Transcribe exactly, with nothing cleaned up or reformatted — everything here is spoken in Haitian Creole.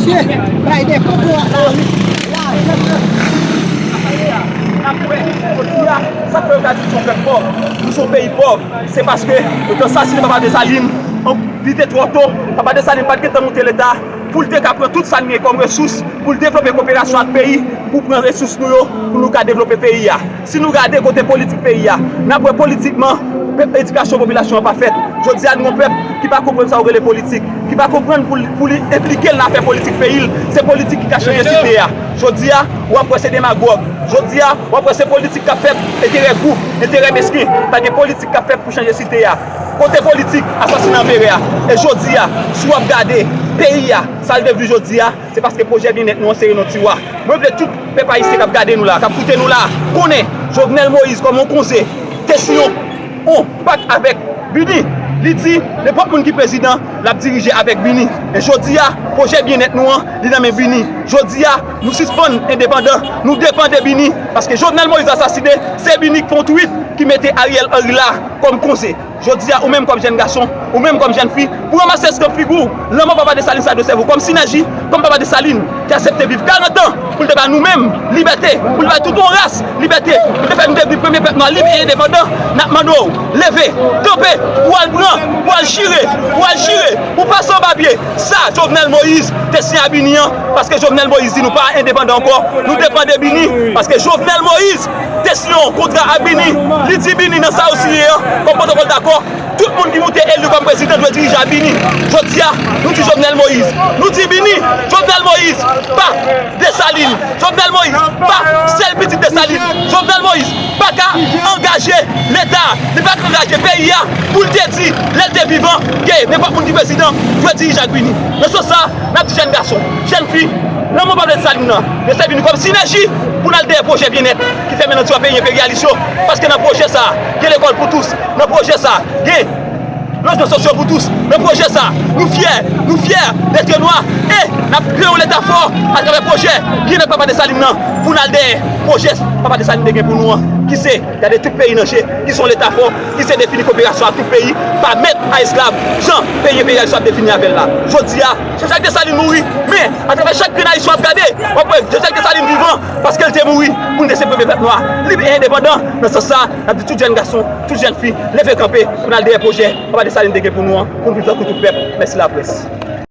Bay de koko a la wi. La, jèn nan. Sa k fè yo ta di se yon pèp pòv? Nou se yon peyi pòv. Se paske yo te sasinen papa Desalin, li te twò to. Papa Desalin pa t gentan monte Leta pou l te ka pran tout sa n gen kòm resous pou l devlope koperasyon ak peyi, pou pran resous nou yo, pou nou ka devlope peyi a. Si nou gade kote politik peyi a, n ap wè politikman, edikasyon popilasyon an pa fèt. Jodi a, nou yon pèp ki pa konprann sa yo rele politik, ki pa konprann pou, pou li enplike l nan afè politik peyi l, se politik ki ka chanje site a. Jodi a, w ap wè se demagòg. Jodi a, w ap wè se politik k ap fèt, enterè gwoup, enterè mesken. Pa gen politik k ap fèt pou chanje site a. Kote politik, asasina anperè a. E jodi a, si w ap gade peyi a, sa l devni jodi a, se paske pwojè byennèt nou an sere nan tiwa. Mwen vle tout pèp ayisyen k ap gade nou la, k ap koute nou la, konnen Jovenel Moïse kòm yon konze te siyen yon pak avèk Bini. Li di nenpòt moun ki prezidan, l ap dirije avèk Bini. E jodi a, pwojè byennèt nou an, li nan men Bini. Jodi a, nou sispann endepandan, nou depann de Bini, paske Jovenel Moïse asasinen, se Bini k fè yon tweet ki mete Ariel Henry la kòm konze. Jodi a, ou menm kòm jèn gason, ou menm kòm jèn fi, pou ranmase eskanp figi w, lanmò papa Desalin sa dwe sèvi w kòm sinèji, kòm papa Desalin te aksepte viv karant an pou l te ba nou menm libète, pou l bay tout yon ras libète, pou l te fè nou devni premye pèp nwa lib e endepandan. N ap mande w, leve, kanpe, pou w al pran, pou w al chire, pou w al chire, pou w pase anba pye sa Jovenel Moïse te siyen a Bini an, paske Jovenel Moïse di nou pa endepandan ankò, nou depann de Bini, paske Jovenel Moïse te siyen yon kontra ak Bini, li di Bini nan sa yo siyen an, kòm pwotokòl dakò, tout moun ki moute eli kòm prezidan dwe dirije a Bini. Jodi a, nou di Jovenel Moïse, nou di Bini, Jovenel Moïse pa Desalin, Jovenel Moïse pa sèl pitit Desalin, Jovenel Moïse pa ka angaje Leta, li pa ka angaje peyi a pou l te di, lè l te vivan, ke nenpòt moun ki prezidan dwe dirije ak Bini. Nan sans sa, n ap di jèn gason, jèn fi, lanmò papa Desalin nan, yo sèvi nou kòm sinèji pou n al dèyè pwojè byennèt ki fèmen nan tiwa peyi enperyalis yo. Paske nan pwojè sa a, gen lekòl pou tous. Nan pwojè sa a, gen lojman sosyo pou tous. Nan pwojè sa a, nou fyè, nou fyè dèt nwa. E n ap kreye yon Leta fò atravè pwojè byennèt papa Desalin nan pou n al dèyè pwojè papa Desalin te gen pou nou an, ki se gade tout peyi nan je, ki se yon Leta fò, ki se defini koperasyon ak tout peyi, pa mèt a esklav, jan peyi enperyalis yo ap defini avè l la. Jodi a, Jean-Jacques Dessalines mouri, men atravè chak grenn Ayisyen w ap gade, w ap wè Jean-Jacques Dessalines vivan, paske l te mouri pou n te se premye pèp nwa lib e endepandan. Nan sans sa, n ap di tout jèn gason, tout jèn fi, leve kanpe pou n al dèyè pwojè papa Desalin te gen pou nou an, pou n viv tankou tout pèp. Mèsi laprès.